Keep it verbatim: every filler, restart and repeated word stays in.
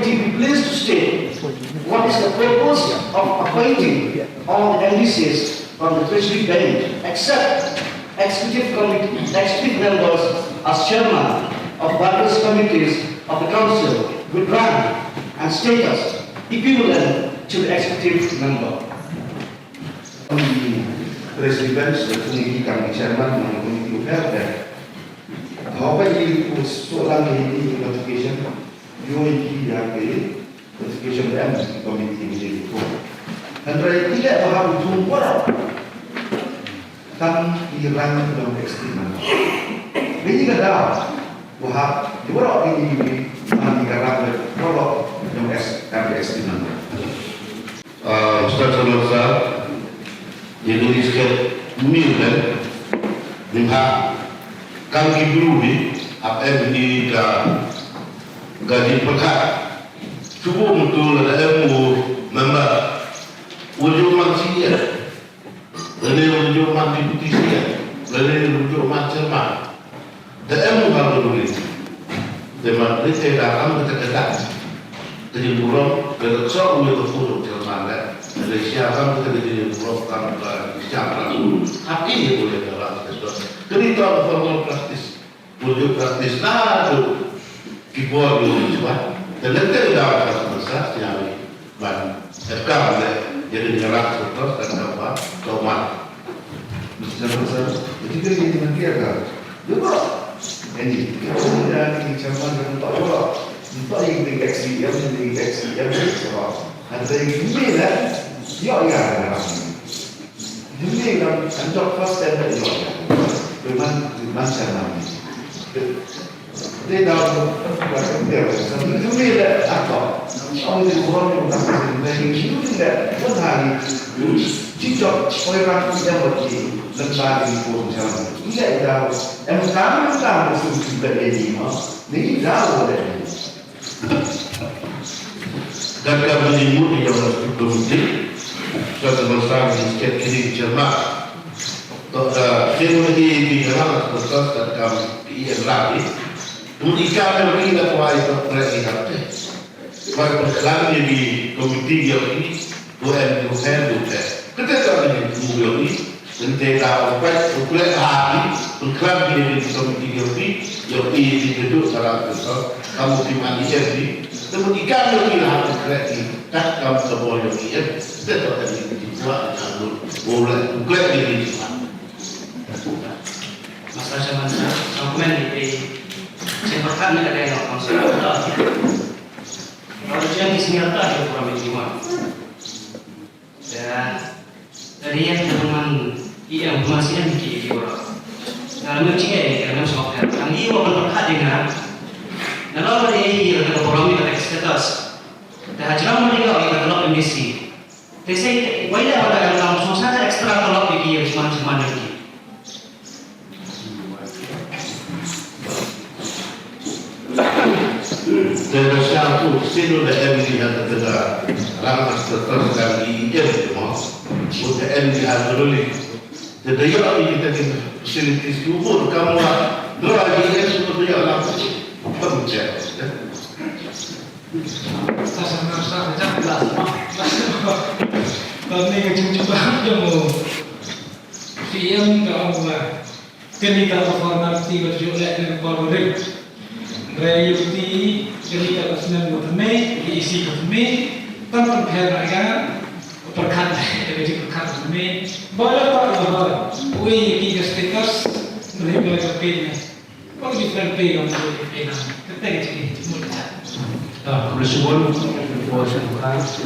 Be pleased to state what is the purpose of appointing all the M D Cs from the Treasury Bench, except executive committee, executive members as chairman of various committees of the council with rank and status equivalent to the executive member. Treasury Bench, the committee kam chairman ng committee of health. Hawa i ku so lang i notification, yo i ki ya ke notification em committee ni ko. Hynrei i le ba ha u thung waroh. Kam i rang dong executive member. Bini ka da, wa ha, i waroh ini ini, man i ka rang waroh dong ex-, kam executive member. Ah, Ustaz Salman Sir, ya ni sket ni kan, ni ha, kam ki bru ni, ap em ni ka, ka di pyrkhat. Chubu mutu la da em u member, u ju man senior. Lane u ju man deputy senior, lane u ju man chairman. Da em u ha ka ruli. Te man ni te da kam ka te da. Te jin burom, te da so u ya ka pun chairman le. Te da sia kam ka te jin burom kam ka sia kam. Hap i ya u ya ka la te so. Kani to formal practice. Pun ju practice la tu. Ki por ju ni chuan. Te lente da ka masa siawi. Ban, e kam le, ya ni rak tu, tu, tu, tu, tu, tu, tu. Masa, masa, jadi ke ni nanti ada. Juga. Ini, kita ni chairman dan tak juga. Entah yang tinggal S D M, yang tinggal S D M, so. Ada yang ni lah. Ya, ya, ya. Yuni lam anjok first time da yo. Memang, memang sana ni. Dia dah, dia dah, dia dah, dia dah, apa? Orang di orang yang tak sini, yuni dah, pun hari, cicok, orang yang buat ni, lembaga ni pun macam ni. Iya dah, em kam, em kam, musim kita ini mah, ni dah boleh. Kat ka bini mut i yong komiti, sa sa sa ni sket kini chairman. To da kini i di dalam proses kat kam i en lagi. Mut i ka ni la kwai to pre i hap te. Kwai pengklan ni di komiti yong i, ko en ko en ko te. Kete to ni ko yong i. Ynte da u pait u klet ha ki, pynkhlan ki ni ki komiti ki, ki, ki, ki, ki, ki, kam u ki man i em ki, te mut i kam ki ha ki klet ki, kat kam ka bor ki em, te to ka ni ki kwa ka lu, u le, u klet ki ni ki man. Masa sa man sa, sa komen ni ki, sa pyrkhat ni ka dei no, kam sa, kalau jangan di sini ada, dia kurang minimal. Da, da rian da man i em, man si em ki, ki bro. Na, na chi e, ka na song ka. Ang i wa ban ka ding na. Na lo ba i, i ka bro mi ka status. Da hajram ma ding ka, i ka lo M D C. Te sei, wai la ba ka na song sa ka extra ka lo ki, ki, man, man ki. Te da sha tu sino da em di ha ka te da rang as te tas ka di em mo. Mo da em di ha ka ruli. Te da yo di kita di facilities tu mo ka mo dra di em mo da yo la. Pam che. Sa sa na sa ka ja la. Ba ni ka jing jing ba yo mo. P M ka ong ba. Kani ka formality ka ju le ne ka por ri. Re yu ti, kani ka snem wa tme, ki isi ka tme, tam tam pher na ya, pyrkhat, ka ji pyrkhat tme. Ba la pa la ba, wi ki ka status, mri ba ka pin ne. Ba ki different pay ka mri pay na. Kata ka ji mut ka. Ah, mri subun, wa subun.